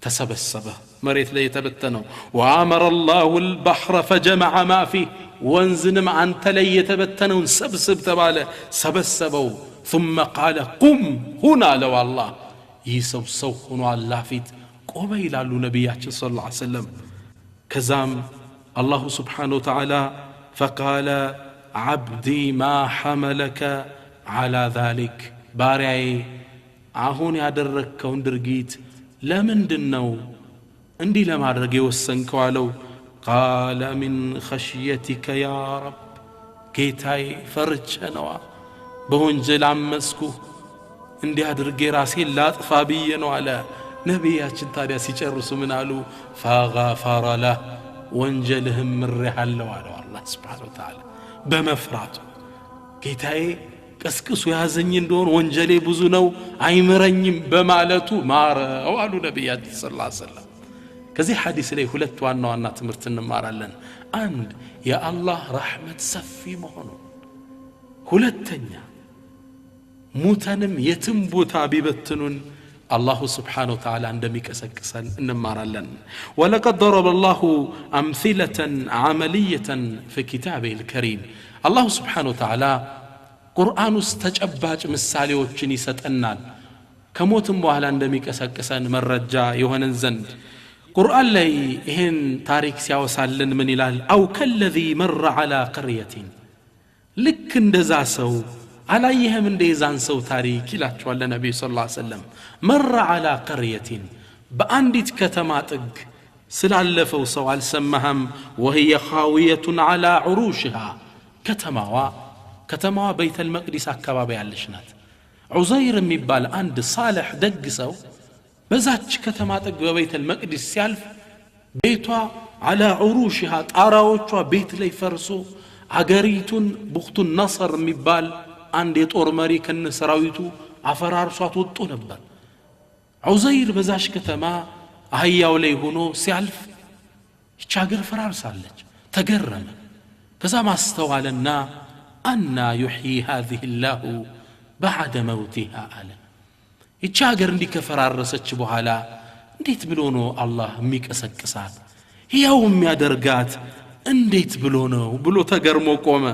ተሰበሰበ መሬት ላይ የተበተነው። ወአመረ አላሁ አልባሕረ ፈጀመዐ ማ ፊህ፣ ወንዝንም አንተ ላይ የተበተነውን ሰብስብ ተባለ፣ ሰበሰበው። ثم قال قم ሁን አለው አላህ። ይህ ሰው ሰው ሆኖ አላህ ፊት ቆመ ይላሉ ነቢያችን صلى الله عليه وسلم። ከዛም الله سبحانه وتعالى فقال عبدي ما حملك على ذلك፣ ባሪያዬ አሁን ያደረግከውን ድርጊት ለምንድን ነው እንዲህ ለማድረግ የወሰንከው አለው። قال من خشيتك يا رب፣ ጌታዬ ፈርቼ ነዋ፣ በወንጀል አመስኩህ፣ እንዲህ አድርጌ ራሴን ላጥፋ ብዬ ነው አለ። ነቢያችን ታዲያ ሲጨርሱ ምን አሉ? فغفر له፣ ወንጀልህም ምሬሃለሁ አለው አላህ سبحانه وتعالى። በመፍራቱ ጌታዬ ቀስቅሱ ያዘኝ እንደሆን ወንጀሌ ብዙ ነው አይምረኝም በማለቱ ማረው አሉ ነቢያችን صلى الله عليه وسلم። ከዚህ ሐዲስ ላይ ሁለት ዋና ዋና ትምህርት እንማራለን። አንድ የአላህ ረሕመት ሰፊ መሆኑ፣ ሁለተኛ ሙተንም የትም ቦታ ቢበትኑን الله سبحانه وتعالى እንደሚቀሰቅሰን እንማራለን። ولقد ضرب الله أمثلة عملية في كتابه الكريم። الله سبحانه وتعالى ቁርአን ውስጥ ተጨባጭ ምሳሌዎችን ይሰጠናል ከሞትም በኋላ እንደሚቀሰቅሰን መረጃ የሆነን ዘንድ። ቁርአን ላይ ይህን ታሪክ ሲያወሳልን ምን ይላል? أو كالذي مر على قرية፣ ልክ እንደዛ ሰው አላየህም እንደ የዛን ሰው ታሪክ ይላቸዋል ለነቢዩ صلى الله عليه وسلم። مر على قرية፣ በአንዲት ከተማ ጥግ ስላለፈው ሰው አልሰማህም? وهي خاوية على عروشها፣ ከተማዋ በይተል መቅዲስ አካባቢ ያለች ናት። ዑዘይር የሚባል አንድ ሳልሕ ደግ ሰው በዛች ከተማ ጥግ በበይተል መቅዲስ ሲያልፍ ቤቷ على عروشها ጣራዎቿ ቤት ላይ ፈርሶ አገሪቱን ቡክቱን ነሰር የሚባል አንድ የጦር መሪ ከነ ሰራዊቱ አፈራርሷት ወጥቶ ነበር። ዑዘይር በዛች ከተማ አህያው ላይ ሆኖ ሲያልፍ ይቺ ሀገር ፈራርሳለች፣ ተገረመ። ከዛ ማስተዋለና أنى يحيي هذه الله بعد موتها አለ። ይቺ ሀገር እንዲህ ከፈራረሰች በኋላ እንዴት ብሎ ነው አላህ የሚቀሰቅሳት ሕያው የሚያደርጋት እንዴት ብሎ ነው ብሎ ተገርሞ ቆመ።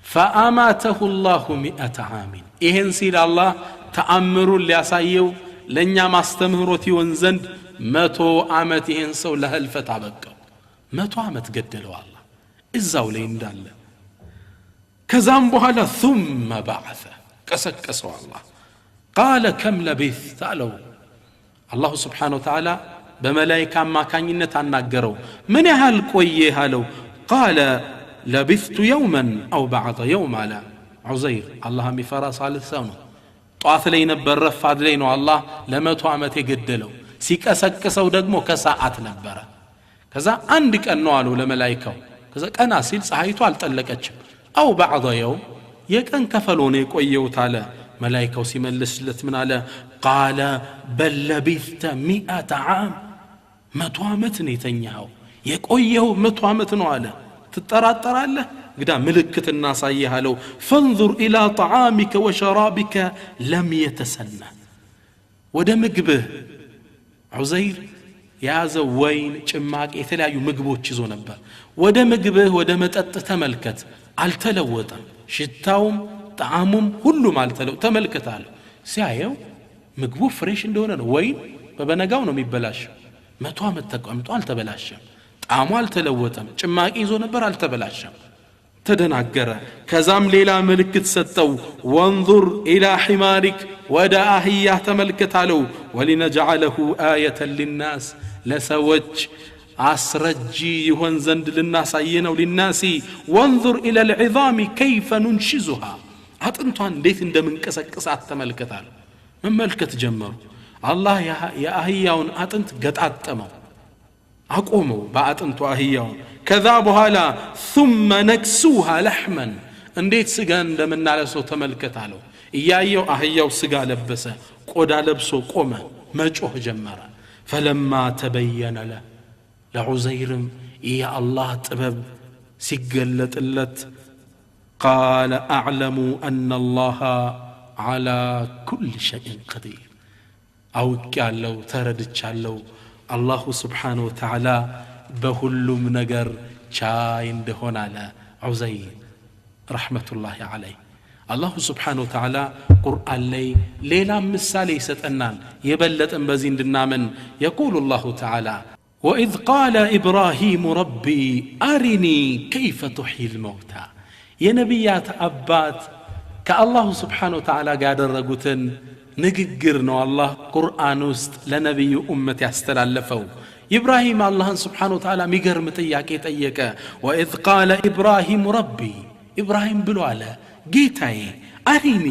فأماته الله 100 عام፣ ይህን ሲል አላህ ተአምሩን ሊያሳየው ለእኛ ማስተምህሮት ይሆን ዘንድ 100 ዓመት ይህን ሰው ለህልፈት አበቃው። 100 ዓመት ገደለው አላህ እዛው ላይ እንዳለ። ከዛም በኋላ ثم بعث ቀሰቀሰው አላህ። قال كم لبثت አለው። الله سبحانه وتعالى በመላይካ አማካኝነት አናገረው። ምን ያህል ቆየህ አለው። قال لبثت يوما أو بعض يوم አለ። ዑዘይር አላህ የሚፈራ ሳልህ ሰው ነው። ጧት ላይ ነበር፣ ረፋድ ላይ ነው አላህ ለ100 ዓመት የገደለው። ሲቀሰቅሰው ደግሞ ከሰዓት ነበረ። ከዛ አንድ ቀን ነው አለው ለመላይካው። ከዛ ቀና ሲል ፀሐይቱ አልጠለቀችም። أو بعض يوم የቀን ከፈሎ ነው የቆየውት አለ። መላይካው ሲመልስለት ምን አለ? قال بل لبثت 100 عام፣ 100 ዓመት ነው የተኛኸው፣ የቆየው 100 ዓመት ነው አለ። ትጠራጠራለህ? እንግዳ ምልክት እናሳይህ አለው። فانظر إلى طعامك وشرابك لم يتسنه፣ ወደ ምግብህ ዑዘይር የያዘው ወይን፣ ጭማቂ፣ የተለያዩ ምግቦች ይዞ ነበር። ወደ ምግብህ ወደ መጠጥ ተመልከት፣ አልተለወጠም፣ ሽታውም ጣዕሙም ሁሉም አልተለው፣ ተመልከት አለው። ሲያየው ምግቡ fresh እንደሆነ ነው። ወይን በበነጋው ነው የሚበላሸው። 100 ዓመት ተቀምጦ አልተበላሸም፣ ጣዕሙ አልተለወጠም፣ ጭማቂ ይዞ ነበር አልተበላሸም። ተደናገረ። ከዛም ሌላ ምልክት ሰጠው። وانظر إلى حمارك፣ ወደ አህያህ ተመልከት አለው። ولنجعله آية للناس፣ ለሰዎች አስረጂ ይሆን ዘንድ ልናሳይ ነው للناس። وانظر إلى العظام كيف ننشزها፣ አጥንቷን እንዴት እንደምንቀሰቅሳት ተመልከት አለው። መመልከት ጀመሩ። አላህ የአህያውን አጥንት ገጣጠመው፣ አቆመው በአጥንቱ አህያውን። ከዛ በኋላ ثم نكسوها لحما፣ እንዴት ስጋ እንደምናለብሰው ተመልከት አለው። እያየው አህያው ስጋ ለበሰ፣ ቆዳ ለብሶ ቆመ፣ መጮህ ጀመረ። فلما تبين له፣ ለዑዘይርም የአላህ ጥበብ ሲገለጥለት قال أعلم أن الله على كل شيء قدير፣ አውቄያለሁ፣ ተረድቻለሁ አላሁ ስብሓንሁ ወተዓላ በሁሉም ነገር ቻይ እንደሆነ አለ ዑዘይር ረሕመቱላሂ ዓለይህ። አላሁ ስብሓንሁ ወተዓላ ቁርአን ላይ ሌላም ምሳሌ ይሰጠናል የበለጠን በዚህ እንድናምን። የቁሉ አላሁ ተዓላ ወኢዝ ቃለ ኢብራሂሙ ረቢ አሪኒ ከይፈ ቱሕይ ልመውታ። የነቢያት አባት ከአላሁ ስብሓንሁ ወተዓላ ጋር ያደረጉትን ንግግር ነው አላህ ቁርአን ውስጥ ለነቢዩ ኡመት ያስተላለፈው። ኢብራሂም አላህን ስብሓንሁ ወተዓላ የሚገርም ጥያቄ ጠየቀ። ወኢዝ ቃለ ኢብራሂሙ ረቢ፣ ኢብራሂም ብሎ አለ ጌታዬ አሪኒ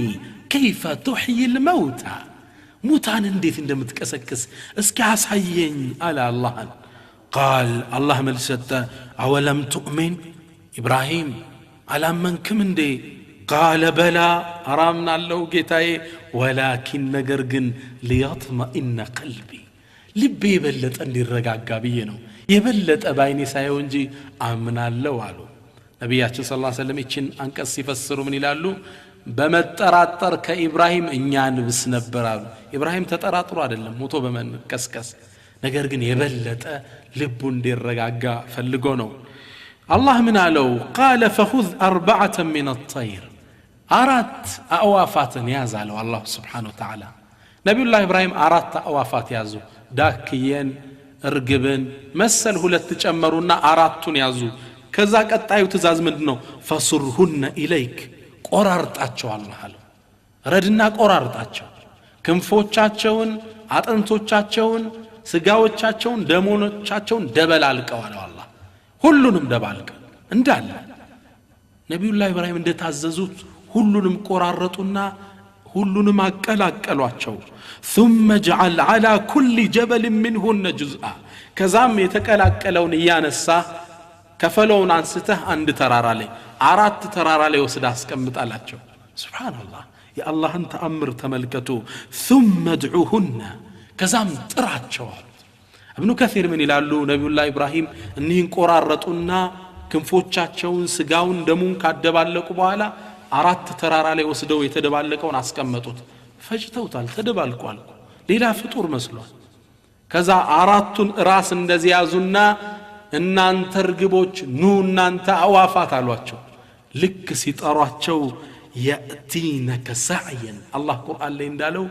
ከይፈ ቱሕይ ልመውታ፣ ሙታን እንዴት እንደምትቀሰቅስ እስኪ አሳየኝ አለ አላህን። ቃል አላህ መልስ ሰጠ፣ አወለም ቱእሚን ኢብራሂም አላመንክም እንዴ? ቃለ በላ አራምናለሁ ጌታዬ፣ ወላኪን ነገር ግን ሊየጥመኢነ ቀልቢ ልቤ የበለጠ እንዲረጋጋ ብዬ ነው፣ የበለጠ ባይኔ ሳየው እንጂ አምናለሁ አሉ። ነቢያችን ሰለላሁ ዐለይሂ ወሰለም ይችን አንቀጽ ሲፈስሩ ምን ይላሉ? በመጠራጠር ከኢብራሂም እኛ ንብስ ነበር አሉ። ኢብራሂም ተጠራጥሮ አይደለም ሞቶ በመቀስቀስ፣ ነገር ግን የበለጠ ልቡ እንዲረጋጋ ፈልጎ ነው። አላህ ምን አለው? ቃለ ፈኹዝ አርበዓተ ሚን አጠይር፣ አራት አእዋፋትን ያዝ አለው አላሁ ስብሓነሁ ወተዓላ። ነቢዩላህ ኢብራሂም አራት አእዋፋት ያዙ። ዳክየን፣ እርግብን መሰል ሁለት ጨመሩና አራቱን ያዙ። ከዛ ቀጣዩ ትእዛዝ ምንድን ነው? ፈሱርሁነ ኢለይክ፣ ቆራርጣቸው አላህ አለው። ረድና ቆራርጣቸው፣ ክንፎቻቸውን፣ አጥንቶቻቸውን፣ ስጋዎቻቸውን፣ ደሞኖቻቸውን ደበላልቀው አለው አላህ። ሁሉንም ደባልቀው እንዳለ ነቢዩላህ ኢብራሂም እንደታዘዙት ሁሉንም ቆራረጡና ሁሉንም አቀላቀሏቸው። ثم اجعل على كل جبل منهن جزءا፣ ከዛም የተቀላቀለውን እያነሳ ከፈለውን አንስተህ አንድ ተራራ ላይ አራት ተራራ ላይ ወስደህ አስቀምጣላቸው። ሱብሓነላህ የአላህን ተአምር ተመልከቱ። ثم ادعوهن ከዛም ጥራቸው አሉት። እብኑ ከሲር ምን ይላሉ? ነቢዩላህ ኢብራሂም እኒህን ቆራረጡና ክንፎቻቸውን ስጋውን ደሙን ካደባለቁ በኋላ አራት ተራራ ላይ ወስደው የተደባለቀውን አስቀመጡት። ፈጭተውታል፣ ተደባልቋል፣ ሌላ ፍጡር መስሏል። ከዛ አራቱን ራስ እንደዚህ ያዙና እናንተ እርግቦች ኑ እናንተ አዋፋት አሏቸው። ልክ ሲጠሯቸው የእቲነከ ሳዕየን አላህ ቁርአን ላይ እንዳለው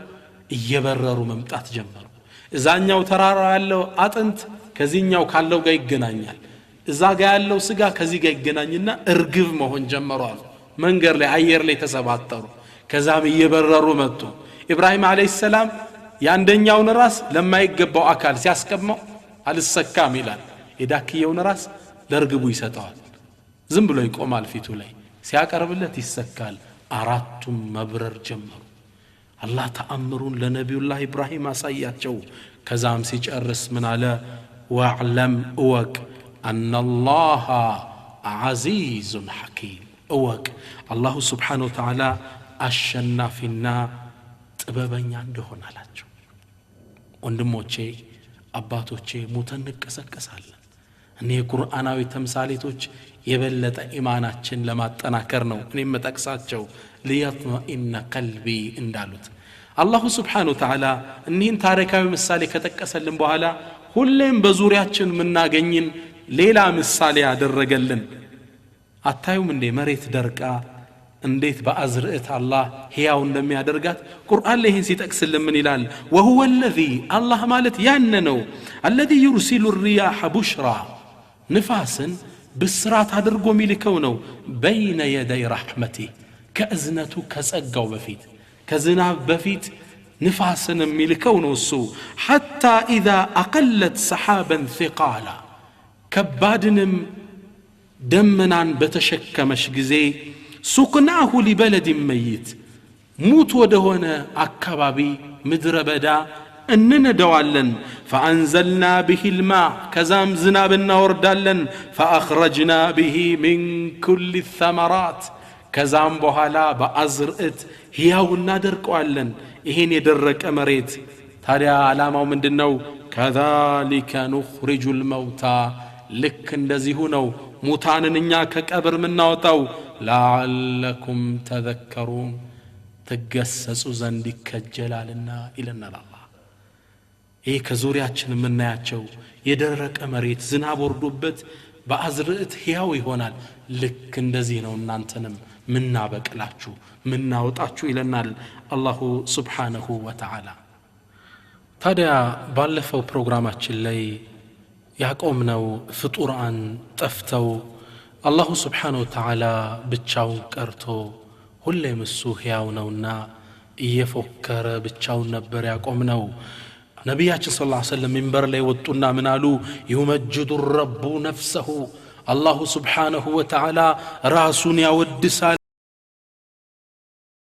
እየበረሩ መምጣት ጀመሩ። እዛኛው ተራራ ያለው አጥንት ከዚህኛው ካለው ጋር ይገናኛል። እዛ ጋር ያለው ስጋ ከዚህ ጋር ይገናኝና እርግብ መሆን ጀመሩ አሉ። መንገድ ላይ አየር ላይ ተሰባጠሩ። ከዛም እየበረሩ መጡ። ኢብራሂም ዓለይሂ ሰላም የአንደኛውን ራስ ለማይገባው አካል ሲያስቀመው አልሰካም ይላል። የዳክየውን ራስ ለእርግቡ ይሰጠዋል። ዝም ብሎ ይቆማል ፊቱ ላይ ሲያቀርብለት ይሰካል። አራቱም መብረር ጀመሩ። አላህ ተአምሩን ለነቢዩላህ ኢብራሂም አሳያቸው። ከዛም ሲጨርስ ምን አለ? ወዕለም እወቅ አነላሃ ዐዚዙን ሐኪም፣ እወቅ አላሁ ስብሓነሁ ወተዓላ አሸናፊና ጥበበኛ እንደሆነ አላቸው። ወንድሞቼ አባቶቼ ሙተን እንቀሰቀሳለን። እኔ የቁርአናዊ ተምሳሌቶች የበለጠ ኢማናችን ለማጠናከር ነው እኔ የምጠቅሳቸው። ሊየጥመኢነ ቀልቢ እንዳሉት አላሁ ስብሓነሁ ወተዓላ እኒህን ታሪካዊ ምሳሌ ከጠቀሰልን በኋላ ሁሌም በዙሪያችን የምናገኝን ሌላ ምሳሌ ያደረገልን። አታዩም እንዴ መሬት ደርቃ እንዴት በአዝርዕት አላህ ሕያው እንደሚያደርጋት? ቁርአን ላይ ይህን ሲጠቅስልን ምን ይላል? ወሁወ አለዚ አላህ ማለት ያነ ነው አለዚ ዩርሲሉ ሪያሐ ቡሽራ፣ ንፋስን ብስራት አድርጎ የሚልከው ነው። በይነ የደይ ረሕመቲህ ከእዝነቱ ከጸጋው በፊት ከዝናብ በፊት ንፋስን የሚልከው ነው እሱ። ሐታ ኢዛ አቀለት ሰሓበን ثቃላ ከባድንም ደመናን በተሸከመሽ ጊዜ ሱቅናሁ ሊበለድ መይት ሙት ወደሆነ አካባቢ ምድረ በዳ እንነደዋለን። ፈአንዘልና ብሂ ልማ ከዛም ዝናብ እናወርዳለን። ፈአኽረጅና ብሂ ሚን ኩል ተመራት ከዛም በኋላ በአዝርዕት ሕያው እናደርቀዋለን ይሄን የደረቀ መሬት። ታዲያ ዓላማው ምንድን ነው? ከዛሊከ ኑኽሪጁ ልመውታ ልክ እንደዚሁ ነው ሙታንን እኛ ከቀብር የምናወጣው። ለዓለኩም ተዘከሩን ትገሰጹ ዘንድ ይከጀላልና ይለናል አላህ። ይህ ከዙሪያችን የምናያቸው የደረቀ መሬት ዝናብ ወርዶበት በአዝርዕት ሕያው ይሆናል። ልክ እንደዚህ ነው እናንተንም ምናበቅላችሁ ምናወጣችሁ ይለናል አላሁ ስብሓነሁ ወተዓላ። ታዲያ ባለፈው ፕሮግራማችን ላይ ያቆምነው ፍጡራን ጠፍተው አላሁ ስብሓነሁ ወተዓላ ብቻውን ቀርቶ ሁሌም እሱ ሕያው ነውና እየፎከረ ብቻውን ነበር ያቆምነው። ነቢያችን صلى الله عليه وسلم ሚንበር ላይ ወጡና ምን አሉ? يمجد الرب نفسه፣ አላሁ ስብሓነሁ ወተዓላ ራሱን ያወድሳል።